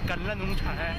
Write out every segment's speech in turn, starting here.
Kan la nung tha e.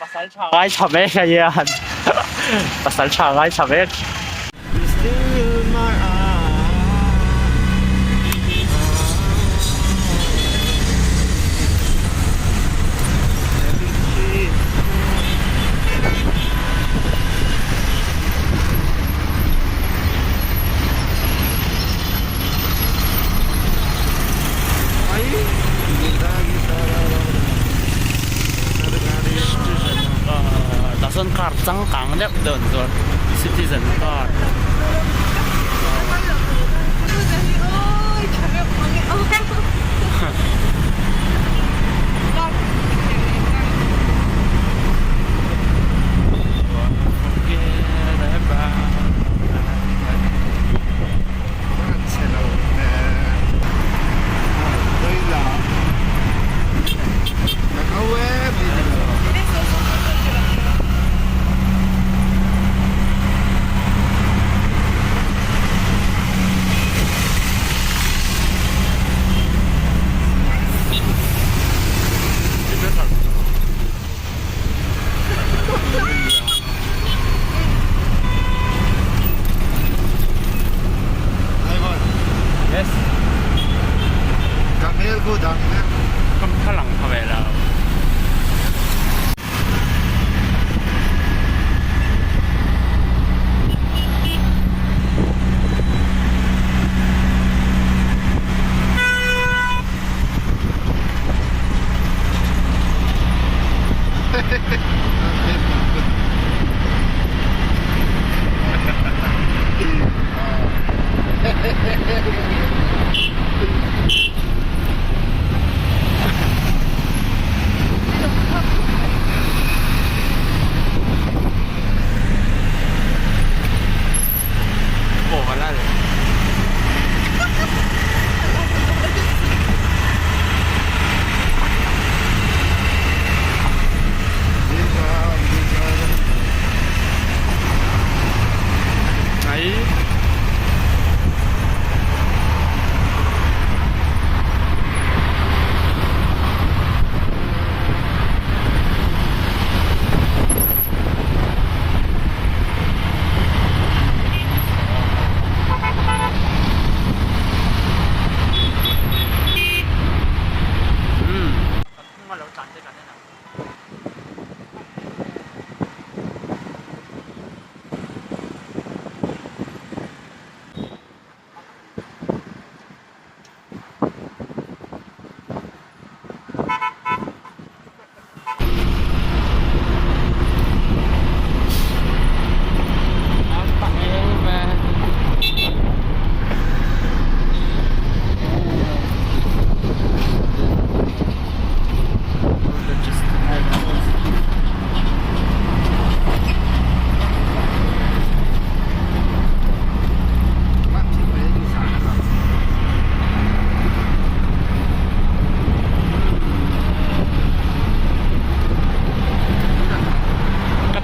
Pasal tha ngai tha mek a hian pasal tha ngai tha mek. Tah sawn car changkang deuh deuh an zuar citizen car.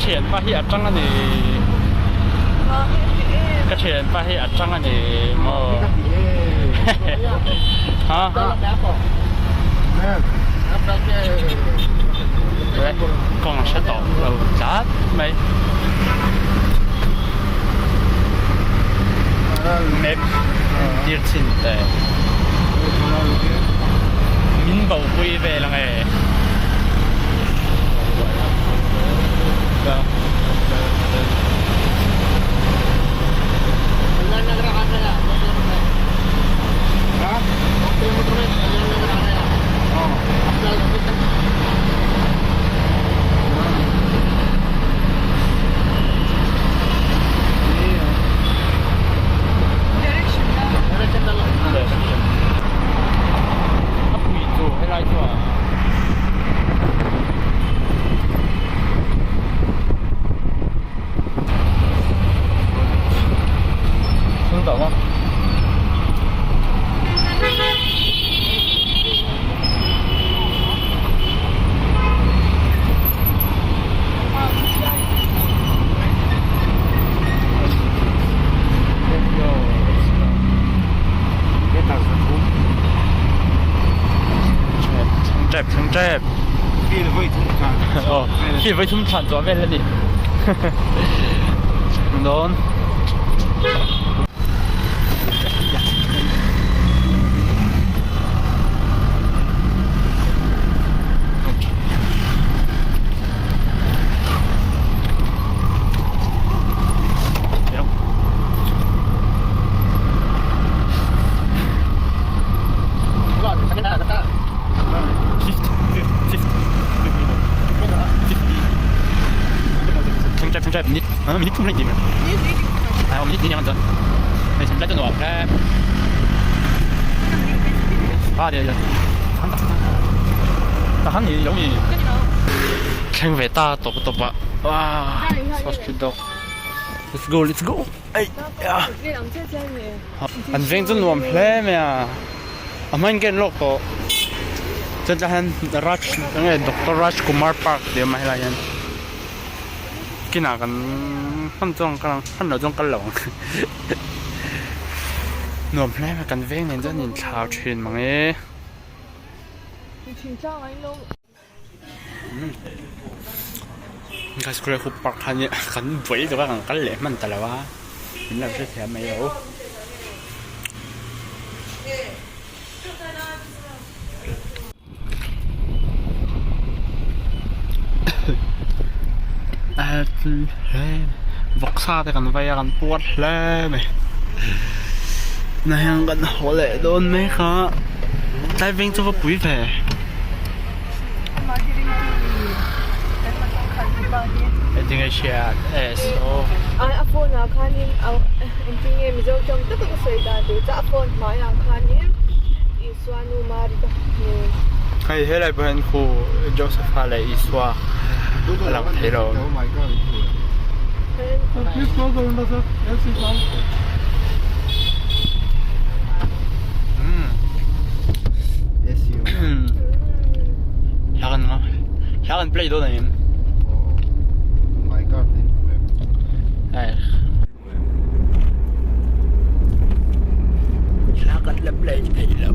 thianpa hi a tang a ni. Ka thianpa hi a tang a ni maw. Ha? Kawng a hre tawh lo tlat mai. Map tir chhin teh. Min bo pui vel ang e. A pui chu helai chu a Thil tawh maw? Tep thleng tep. Khi voi thum thlan chuah vel a ni. Dawn. Thleng ve ta tawp tawp ah Sausage dog Let's go let's go Ei An veng chu nuam hle mai a A hmain ka en lawk tawh Chuan tlai hian Raj enge Doctor Raj Kumar Park tih a awm a helai hian Kinah kan hman chuan kal ang hman loh chuan kal lo ang Nuam hle mai kan veng nen chuan inthlau thin mang e. Guys khulai khu park kha nia kan buai lutuk a kan kal leh hman ta lo a min lo hrethiam mai lo. Vawksa te kan vai a kan puar hle mai tunah hian kan haw leh dawn mek a tlai veng chu va pui ve. Engtinge hriat A phone ah khanin engtinge Mizo tawng taka ka sawi dan tur chu a phone hmaiah khanin Isua nu Mari ka hmu. Hei helai pawh hian khu Joseph-a leh Isua a lang thei lo. Hla kan play dawn ang em? Hla kan la play thei lo.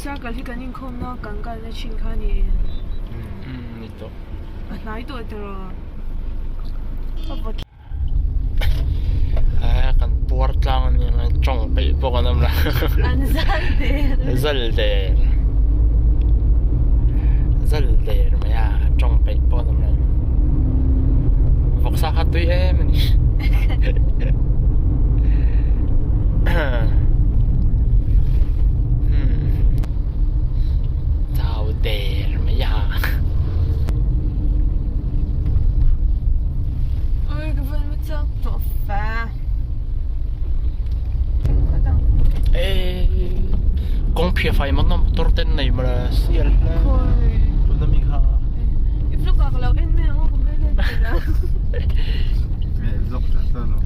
Circle hi kan inkhawmna kan kalna thin kha a ni em? Umm ni tawh. A hnai tawh tiraw? Ka vawt. Aa kan puar tlang a nia ngai tawng peih bawk an awm lo. An zal der. Zal der. Zal der mai a tawng peih pawh an awm lo. Vawksa kha tui em a ni. Chau der mai a. Oi ka van ma chak tawh fa. Ê kawng phiah fai mak na motor ten nei mawle sial hle. Khawi. Tuna mi kha. I vlog ah ka lo en mai ang aw ka hmel en thei lo. Vlog tha ta lo.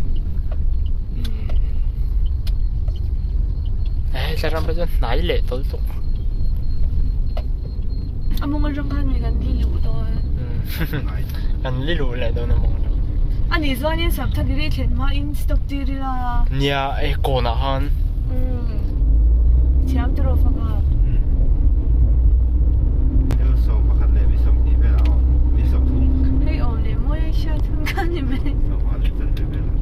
Ê tlaram te chuan hnai leh tawlh tawh. A mawng atang khan mi kan li luh dawn. Kan li luh leh dawn a mawng atang. A nih chuanin Sapthagiri thlen hmain stop tir ila. Nia e kawnah khan. Umm thiam tiraw faka. Thil 11 leh mi 20 velah aw mi 30. Hei awm leh mawi a hriat hun kha ni mai. 10 leh chanve velah.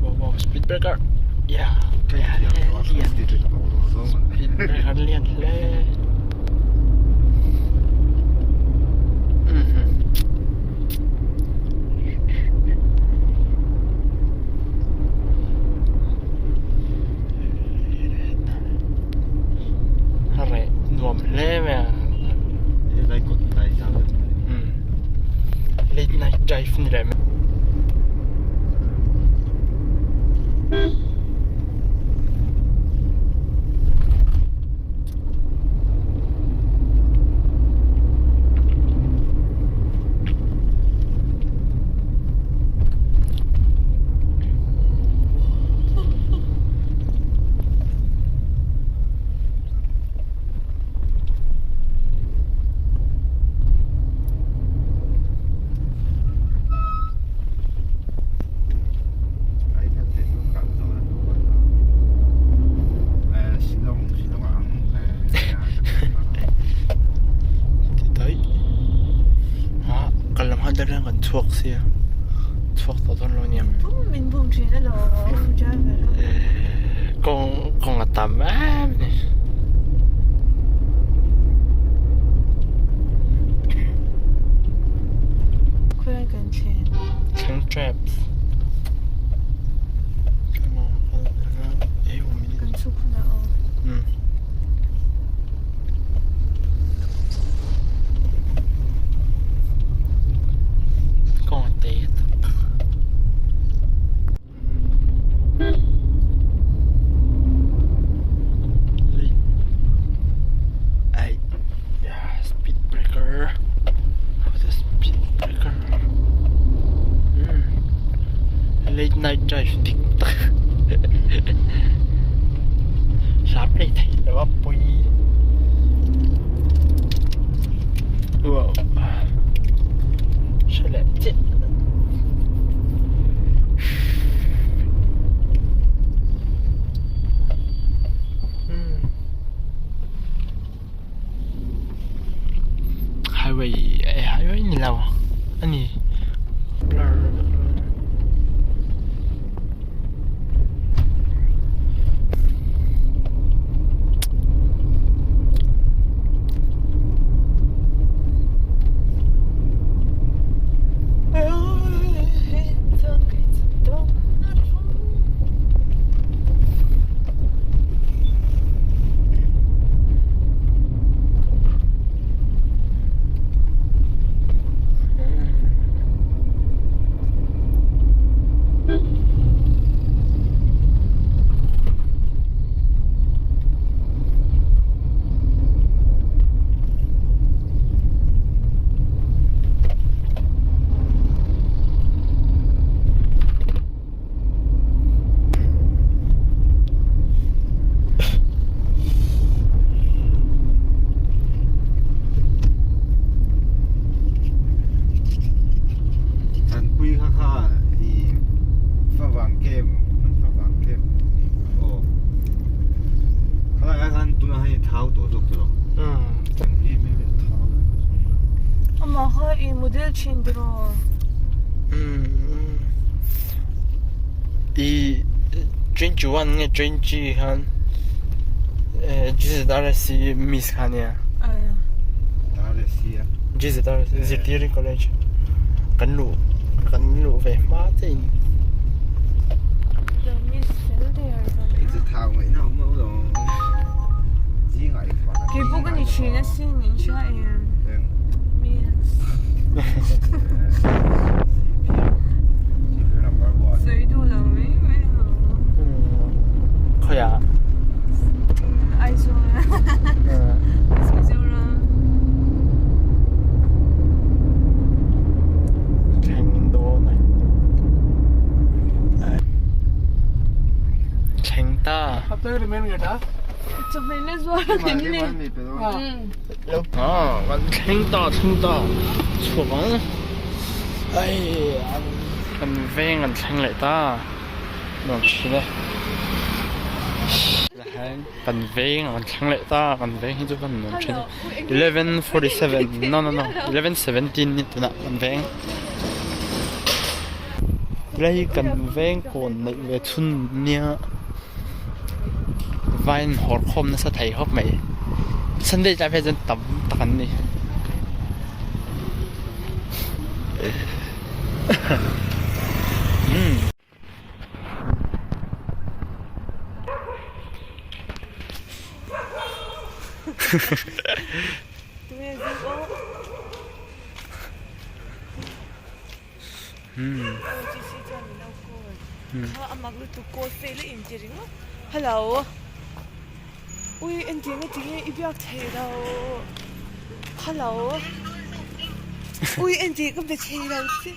Wow wow speed breaker yeah speed breaker lian hle. A reh nuam hle mai a. Late night drive ni leh mai. Kal lam han deuh hian kan chhuak sia chhuak tawh dawn lo aniang. Min bum thin alawm driver a. Kawng kawng a tam em a ni. Khawiah kan thlen? Thleng tep. Kan chhuk hunah aw. Umm. Kawng a te tak. Ai speed breaker. Speed breaker. Late night drive dik tak. Sharp leh thei lo a pui. Wow. Hre leh chiah. Highway eh highway ni lo a ni. Blur. i model thin tiraw? Umm i 21 nge 20 khan GZRSC miss kha ania. RSC a. GZRSC Zirtiri College kan luh kan luh ve hma che in. Lo miss fel der lo. I chu thau ngaihna awm lo lo. Zingah i thawh. Keipawh ka ni thin asin in hria em? Eng. Miss. Sawi duh lo mai mai lo. Khawiah? Aizawl. Mizoram. Thleng dawn a. Thleng ta. Chawhmeh na zuar kan ni. Thleng ta thleng ta chhuak ang ai kan veng an thleng leh ta nuam thin e kan veng an thleng leh ta kan veng hi chu kan nuam thin e 11:47 no no no 11:17 ni tunah kan veng tilai hi kan veng kawn neih ve chhun nia. Vain hawr khawm nasa thei khawp mai. Sunday tlai phei chuan tam tak an ni. Umm. Hello ui engtin nge tinge i biak thei lo hello ui engtin ka be thei lo che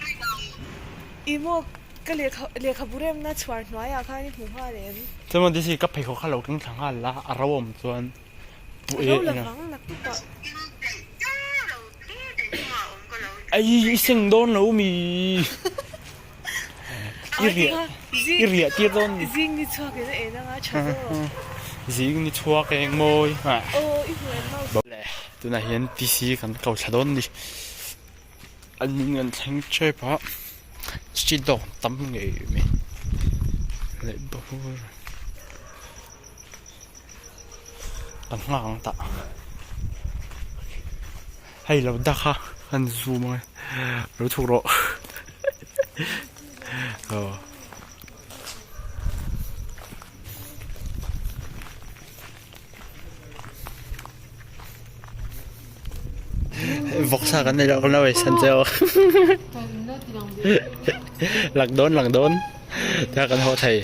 i maw ka lehkha lehkhabu remna chhuar hnuaiah khan i hmu nghal em. Chuan this hi ka pheikhawk kha lo keng thla nghal la a ro awm chuan A ro lovang naktukah. Ai i seng dawn lo mi i riah i riah tir dawn ni. Zing ni chhuak in a en anga tha zawk. Zing ni chhuak eng mawi. Aw i hmu em mouse. Le tunah hian TC kan ko thla dawn ni. An in kan thleng tep a street dog tam ngei mai leh bur. Kan nghak ang tah hei lo dak a kan zoom ang e lo chhuk rawh aw. Vawksa kan nei loh kan lo ei san che aw lak dawn lak dawn tia kan haw thei.